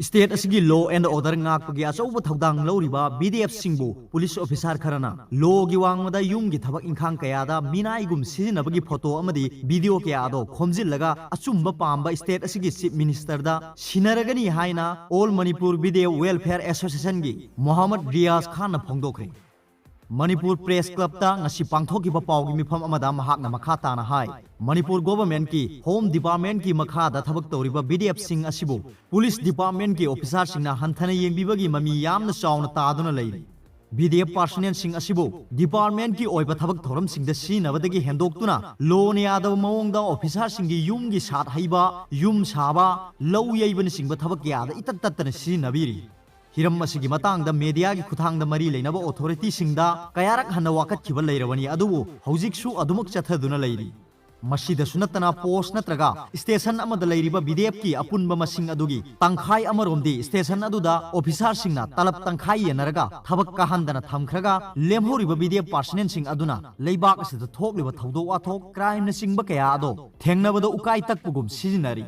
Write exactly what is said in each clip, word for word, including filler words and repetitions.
State ꯑꯁꯤꯒꯤ law and order ꯉꯥꯛꯄꯒꯤ ꯑꯆꯧꯕ ꯊꯧꯗꯥꯡ ꯂꯧꯔꯤꯕ B D F ꯁꯤꯡꯕꯨ police officer ꯈꯔꯅ lawꯒꯤ ꯋꯥꯡꯃꯗ ꯌꯨꯝꯒꯤ ꯊꯕꯛ ꯏꯪꯈꯥꯡ ꯀꯌꯥꯗ ꯃꯤꯅꯥꯏꯒꯨꯝ ꯁꯤꯖꯤꯟꯅꯕꯒꯤ photo ꯑꯃꯗꯤ video ꯀꯌꯥ ꯑꯗꯣ ꯈꯣꯝꯖꯤꯜꯂꯒ ꯑꯆꯨꯝꯕ ꯄꯥꯝꯕ state ꯑꯁꯤꯒꯤ Chief Ministerꯗ ꯁꯤꯟꯅꯔꯒꯅꯤ ꯍꯥꯏꯅ All Manipur B D F Welfare Associationꯒꯤ Mohammad Riyaz ꯈꯥꯟꯅ ꯐꯣꯡꯗꯣꯛꯈ꯭ꯔꯦ꯫ ꯃꯅꯤꯄꯨꯔ Press Clubꯇ ꯉꯁꯤ ꯄꯥꯡꯊꯣꯛꯈꯤꯕ ꯄꯥꯎꯒꯤ ꯃꯤꯐꯝ ꯑꯃꯗ ꯃꯍꯥꯛꯅ ꯃꯈꯥ ꯇꯥꯅ ꯍꯥꯏ, ꯃꯅꯤꯄꯨꯔ governmentꯀꯤ Home Departmentꯀꯤ ꯃꯈꯥꯗ ꯊꯕꯛ ꯇꯧꯔꯤꯕ B D F ꯁꯤꯡ ꯑꯁꯤꯕꯨ police departmentꯀꯤ officerꯁꯤꯡꯅ ꯍꯟꯊꯅ ꯌꯦꯡꯕꯤꯕꯒꯤ ꯃꯃꯤ ꯌꯥꯝꯅ ꯆꯥꯎꯅ ꯇꯥꯗꯨꯅ ꯂꯩꯔꯤ꯫ B D F personnelꯁꯤꯡ ꯑꯁꯤꯕꯨ departmentꯀꯤ ꯑꯣꯏꯕ ꯊꯕꯛ ꯊꯧꯔꯝꯁꯤꯡꯗ ꯁꯤꯖꯤꯟꯅꯕꯗꯒꯤ ꯍꯦꯟꯗꯣꯛꯇꯨꯅ lawꯅ ꯌꯥꯗꯕ ꯃꯑꯣꯡꯗ officerꯁꯤꯡꯒꯤ ꯌꯨꯝꯒꯤ ꯁꯥꯠ ꯍꯩꯕ, ꯌꯨꯝ ꯁꯥꯕ, ꯂꯧ ꯌꯩꯕꯅꯆꯤꯡꯕ ꯊꯕꯛ ꯀꯌꯥꯗ ꯏꯇꯠ ꯇꯠꯇꯅ ꯁꯤꯖꯤꯟꯅꯕꯤꯔꯤ꯫ ꯍꯤꯔꯝ ꯑꯁꯤꯒꯤ ꯃꯇꯥꯡꯗ mediaꯒꯤ ꯈꯨꯠꯊꯥꯡꯗ ꯃꯔꯤ ꯂꯩꯅꯕ authorityꯁꯤꯡꯗ ꯀꯌꯥꯔꯛ ꯍꯟꯅ ꯋꯥꯀꯠꯈꯤꯕ ꯂꯩꯔꯕꯅꯤ, ꯑꯗꯨꯕꯨ ꯍꯧꯖꯤꯛꯁꯨ ꯑꯗꯨꯃꯛ ꯆꯠꯊꯗꯨꯅ ꯂꯩꯔꯤ꯫ ꯃꯁꯤꯗꯁꯨ ꯅꯠꯇꯅ post ꯅꯠꯇ꯭ꯔꯒ station ꯑꯃꯗ ꯂꯩꯔꯤꯕ B D Fꯀꯤ ꯑꯄꯨꯟꯕ ꯃꯁꯤꯡ ꯑꯗꯨꯒꯤ ꯇꯪꯈꯥꯏ ꯑꯃꯔꯣꯝꯗꯤ station ꯑꯗꯨꯗ officerꯁꯤꯡꯅ ꯇꯂꯕ ꯇꯪꯈꯥꯏ ꯌꯦꯟꯅꯔꯒ ꯊꯕꯛ ꯀꯥꯍꯟꯗꯅ ꯊꯝꯈ꯭ꯔꯒ, ꯂꯦꯝꯍꯧꯔꯤꯕ B D F personnelꯁꯤꯡ ꯑꯗꯨꯅ ꯂꯩꯕꯥꯛ ꯑꯁꯤꯗ ꯊꯣꯛꯂꯤꯕ ꯊꯧꯗꯣꯛ ꯋꯥꯊꯣꯛ, crimeꯅꯆꯤꯡꯕ ꯀꯌꯥ ꯑꯗꯣ ꯊꯦꯡꯅꯕꯗ ꯎꯀꯥꯏ ꯇꯛꯄꯒꯨꯝ ꯁꯤꯖꯤꯟꯅꯔꯤ꯫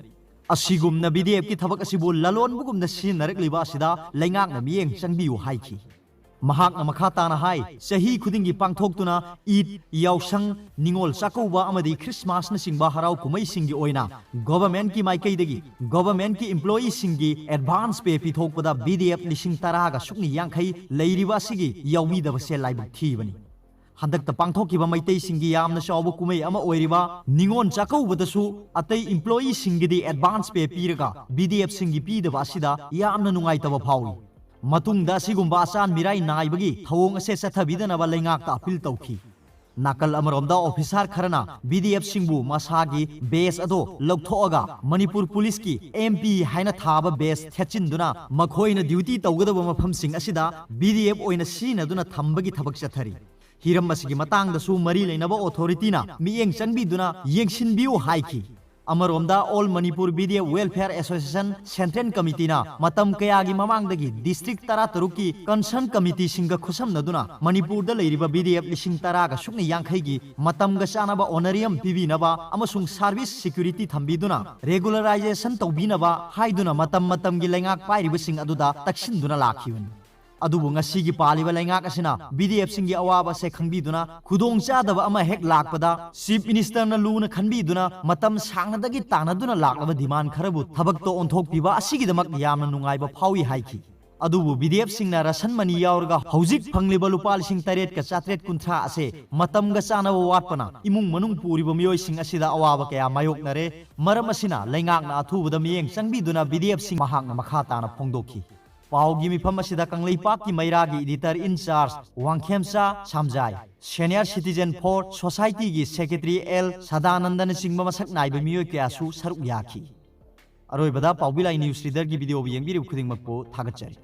ꯑꯁꯤꯒꯨꯝꯅ B D Fꯀꯤ ꯊꯕꯛ ꯑꯁꯤꯕꯨ ꯂꯂꯣꯟꯕꯒꯨꯝꯅ ꯁꯤꯖꯤꯟꯅꯔꯛꯂꯤꯕ ꯑꯁꯤꯗ ꯂꯩꯉꯥꯛꯅ ꯃꯤꯠꯌꯦꯡ ꯆꯪꯕꯤꯌꯨ ꯍꯥꯏꯈꯤ꯫ ꯃꯍꯥꯛꯅ ꯃꯈꯥ ꯇꯥꯅ ꯍꯥꯏ, ꯆꯍꯤ ꯈꯨꯗꯤꯡꯒꯤ ꯄꯥꯡꯊꯣꯛꯇꯨꯅ ꯏꯗ, ꯌꯥꯎꯁꯪ, ꯅꯤꯉꯣꯜ ꯆꯥꯛꯀꯧꯕ ꯑꯃꯗꯤ Christmasꯅꯆꯤꯡꯕ ꯍꯔꯥꯎ ꯀꯨꯝꯍꯩꯁꯤꯡꯒꯤ ꯑꯣꯏꯅ governmentꯀꯤ ꯃꯥꯏꯀꯩꯗꯒꯤ governmentꯀꯤ employeeꯁꯤꯡꯒꯤ advance pay ꯄꯤꯊꯣꯛꯄꯗ B D F ꯂꯤꯁꯤꯡ ꯇꯔꯥꯒ ꯁꯨꯞꯅ ꯌꯥꯡꯈꯩ ꯂꯩꯔꯤꯕ ꯑꯁꯤꯒꯤ ꯌꯥꯎꯕꯤꯗꯕꯁꯦ ꯂꯥꯏꯕꯛ ꯊꯤꯕꯅꯤ꯫ ꯍꯟꯗꯛꯇ ꯄꯥꯡꯊꯣꯛꯈꯤꯕ ꯃꯩꯇꯩꯁꯤꯡꯒꯤ ꯌꯥꯝꯅ ꯆꯥꯎꯕ ꯀꯨꯝꯍꯩ ꯑꯃ ꯑꯣꯏꯔꯤꯕ ꯅꯤꯉꯣꯜ ꯆꯥꯛꯀꯧꯕꯗꯁꯨ ꯑꯇꯩ employeeꯁꯤꯡꯒꯤꯗꯤ advance pay ꯄꯤꯔꯒ B D Fꯁꯤꯡꯒꯤ ꯄꯤꯗꯕ ꯑꯁꯤꯗ ꯌꯥꯝꯅ ꯅꯨꯡꯉꯥꯏꯇꯕ ꯐꯥꯎꯏ꯫ ꯃꯇꯨꯡꯗ ꯑꯁꯤꯒꯨꯝꯕ ꯑꯆꯥꯟ ꯃꯤꯔꯥꯏ ꯅꯥꯏꯕꯒꯤ ꯊꯧꯑꯣꯡ ꯑꯁꯦ ꯆꯠꯊꯕꯤꯗꯅꯕ ꯂꯩꯉꯥꯛꯇ appeal ꯇꯧꯈꯤ꯫ ꯅꯥꯀꯜ ꯑꯃꯔꯣꯝꯗ officer ꯈꯔꯅ B D Fꯁꯤꯡꯕꯨ ꯃꯁꯥꯒꯤ badge ꯑꯗꯣ ꯂꯧꯊꯣꯛꯑꯒ ꯃꯅꯤꯄꯨꯔ policeꯀꯤ M P ꯍꯥꯏꯅ ꯊꯥꯕ badge ꯊꯦꯠꯆꯤꯟꯗꯨꯅ ꯃꯈꯣꯏꯅ duty ꯇꯧꯒꯗꯕ ꯃꯐꯝꯁꯤꯡ ꯑꯁꯤꯗ B D F ꯑꯣꯏꯅ ꯁꯤꯖꯤꯟꯅꯗꯨꯅ ꯊꯝꯕꯒꯤ ꯊꯕꯛ ꯆꯠꯊꯔꯤ꯫ ꯍꯤꯔꯝ ꯑꯁꯤꯒꯤ ꯃꯇꯥꯡꯗꯁꯨ ꯃꯔꯤ ꯂꯩꯅꯕ authorityꯅ ꯃꯤꯠꯌꯦꯡ ꯆꯪꯕꯤꯗꯨꯅ ꯌꯦꯡꯁꯤꯟꯕꯤꯌꯨ ꯍꯥꯏꯈꯤ꯫ ꯑꯃꯔꯣꯝꯗ, All Manipur B D F Welfare Association Central Committeeꯅ ꯃꯇꯝ ꯀꯌꯥꯒꯤ ꯃꯃꯥꯡꯗꯒꯤ district ꯇꯔꯥꯇꯔꯨꯛꯀꯤ concern committeeꯁꯤꯡꯒ ꯈꯨꯠꯁꯝꯅꯗꯨꯅ ꯃꯅꯤꯄꯨꯔꯗ ꯂꯩꯔꯤꯕ B D F ꯂꯤꯁꯤꯡ ꯇꯔꯥꯒ ꯁꯨꯞꯅ ꯌꯥꯡꯈꯩꯒꯤ ꯃꯇꯝꯒ ꯆꯥꯅꯕ honorarium ꯄꯤꯕꯤꯅꯕ ꯑꯃꯁꯨꯡ service security ꯊꯝꯕꯤꯗꯨꯅ regularization ꯇꯧꯕꯤꯅꯕ ꯍꯥꯏꯗꯨꯅ ꯃꯇꯝ ꯃꯇꯝꯒꯤ ꯂꯩꯉꯥꯛ ꯄꯥꯏꯔꯤꯕꯁꯤꯡ ꯑꯗꯨꯗ ꯇꯛꯁꯤꯟꯗꯨꯅ ꯂꯥꯛꯈꯤꯕꯅꯤ꯫ ꯑꯗꯨꯕꯨ ꯉꯁꯤꯒꯤ ꯄꯥꯜꯂꯤꯕ ꯂꯩꯉꯥꯛ ꯑꯁꯤꯅ B D Fꯁꯤꯡꯒꯤ ꯑꯋꯥꯕ ꯑꯁꯦ ꯈꯪꯕꯤꯗꯨꯅ, ꯈꯨꯗꯣꯡꯆꯥꯗꯕ ꯑꯃ ꯍꯦꯛ ꯂꯥꯛꯄꯗ Chief Ministerꯅ ꯂꯨꯅ ꯈꯟꯕꯤꯗꯨꯅ ꯃꯇꯝ ꯁꯥꯡꯅꯗꯒꯤ ꯇꯥꯟꯅꯗꯨꯅ ꯂꯥꯛꯂꯕ demand ꯈꯔꯕꯨ ꯊꯕꯛꯇ ꯑꯣꯟꯊꯣꯛꯄꯤꯕ ꯑꯁꯤꯒꯤꯗꯃꯛ ꯌꯥꯝꯅ ꯅꯨꯡꯉꯥꯏꯕ ꯐꯥꯎꯏ ꯍꯥꯏꯈꯤ꯫ ꯑꯗꯨꯕꯨ B D Fꯁꯤꯡꯅ ration money ꯌꯥꯎꯔꯒ ꯍꯧꯖꯤꯛ ꯐꯪꯂꯤꯕ ꯂꯨꯄꯥ ꯂꯤꯁꯤꯡ ꯇꯔꯦꯠꯀ ꯆꯥꯇ꯭ꯔꯦꯠ ꯀꯨꯟꯊ꯭ꯔꯥ ꯑꯁꯦ ꯃꯇꯝꯒ ꯆꯥꯅꯕ ꯋꯥꯠꯄꯅ ꯏꯃꯨꯡ ꯃꯅꯨꯡ ꯄꯨꯔꯤꯕ ꯃꯤꯑꯣꯏꯁꯤꯡ ꯑꯁꯤꯗ ꯑꯋꯥꯕ ꯀꯌꯥ ꯃꯥꯌꯣꯛꯅꯔꯦ꯫ ꯃꯔꯝ ꯑꯁꯤꯅ ꯂꯩꯉꯥꯛꯅ ꯑꯊꯨꯕꯗ ꯃꯤꯠꯌꯦꯡ ꯆꯪꯕꯤꯗꯨꯅ B D Fꯁꯤꯡ ꯃꯍꯥꯛꯅ ꯃꯈꯥ ꯇꯥꯅ ꯐꯣꯡꯗꯣꯛꯈꯤ꯫ ꯄꯥꯎꯒꯤ ꯃꯤꯐꯝ ꯑꯁꯤꯗ ꯀꯪꯂꯩꯄꯥꯛꯀꯤ ꯃꯩꯔꯥꯒꯤ editor in charge ꯋꯥꯡꯈꯦꯝꯆꯥ ꯁꯥꯝꯖꯥꯏ, Senior Citizen for Societyꯒꯤ secretary ꯑꯦꯜ ꯁꯗꯥꯅꯟꯗꯅꯆꯤꯡꯕ ꯃꯁꯛ ꯅꯥꯏꯕ ꯃꯤꯑꯣꯏ ꯀꯌꯥꯁꯨ ꯁꯔꯨꯛ ꯌꯥꯈꯤ꯫ ꯑꯔꯣꯏꯕꯗ ꯄꯥꯎꯕꯤ ꯂꯥꯏ news readerꯒꯤ videoꯕꯨ ꯌꯦꯡꯕꯤꯔꯤꯕ ꯈꯨꯗꯤꯡꯃꯛꯄꯨ ꯊꯥꯒꯠꯆꯔꯤ꯫